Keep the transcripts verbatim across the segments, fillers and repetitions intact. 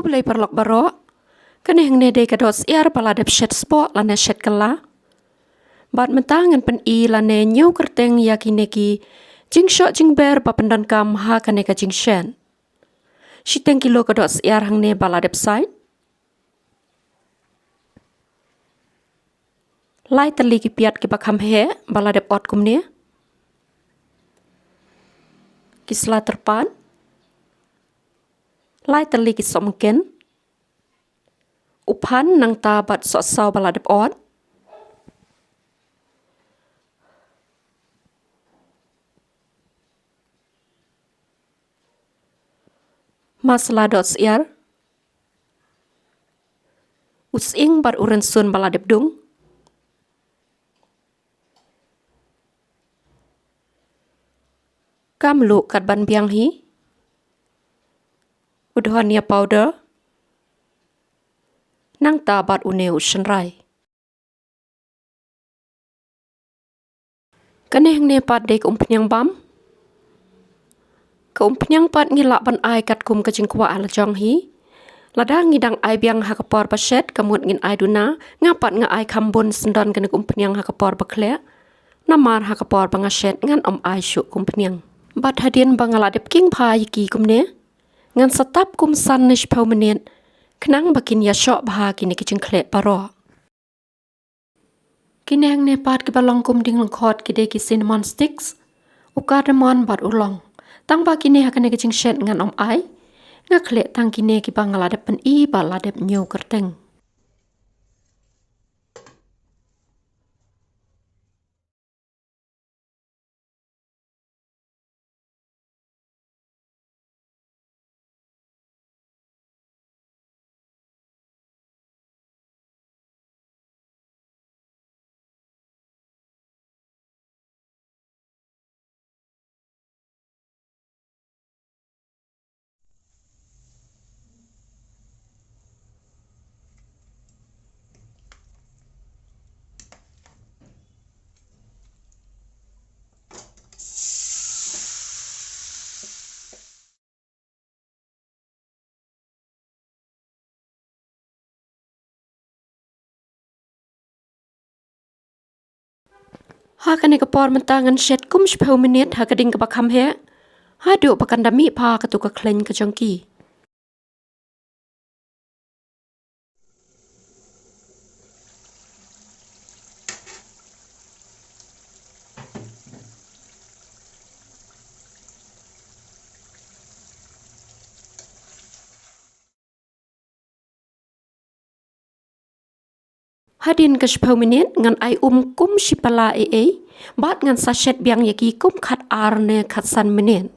Khublei paralok baroh. Kane hangne dei ka dohsyiar ba la dep shet spot lane shet kylla. Bad mynta ngan pyni lane ñiew kyrteng ïa kine ki jingshoh jingber ba pyndonkam ha kane ka jingshet. Shiteng kilo ka dohsyiar hangne ba la dep sait. Lai tylli ki piat kiba kham heh ba la dep ot kumne. Ki sla tyrpad. Lai tylli ki sohmynken. U phan nangta bad sohsaw ba la dep ot. Masala dohsyiar. U sying bad u rynsun ba la dep dung. Ka mluh kat ban biang hi. U dhania powder. Nangta bad une u shynrai. Kane hangne pat dei ka umphniang bam. Ka umphniang pat ngi lah ban ai katkum ka jingkwah la jong hi. Lada ngi dang ai biang ha ka por ba shet, ka mut ngin ai duna, nga pat nga ai kham bun syndon kane ka umphniang ha ka por ba khleh. Namar ha ka por ba nga shet ngan ym ai shuh ka umphniang. Bad hadien ba nga la dep king bha ïa ki kumne, ngan sa tap kum san ne shiphew minit khnang ba kin ïashoh bha kine ki jingkhleh baroh. Kine hangne pat kiba long kum dieng lyngkhot ki dei ki cinnamon sticks, u cardamom bad u long. Tang ba kine ha kane ka jingshet ngan ym ai. Nga khleh tang kine kiba nga la dep pyni ba la dep ñiew kyrteng. Ha kane ka por mynta ngan shet kum shiphew minit ha ka ding kaba kham heh, haduh ba kan da mih bha katu ka khleiñ ka jong ki. Hadien ka shiphew minit ngan ai um kum shi pala ei ei, bad ngan sa shet biang ïa ki kum khat ar ne khat san minit.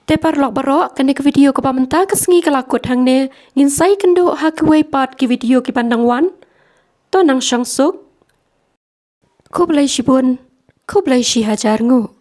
Te paralok baroh, kane ka video kaba mynta ka sngi ka la kut hangne, ngin sa ïakynduh ha kiwei pat ki video kiban dang wan. To nang shong suk. Khublei shibun, khublei shihajar nguh.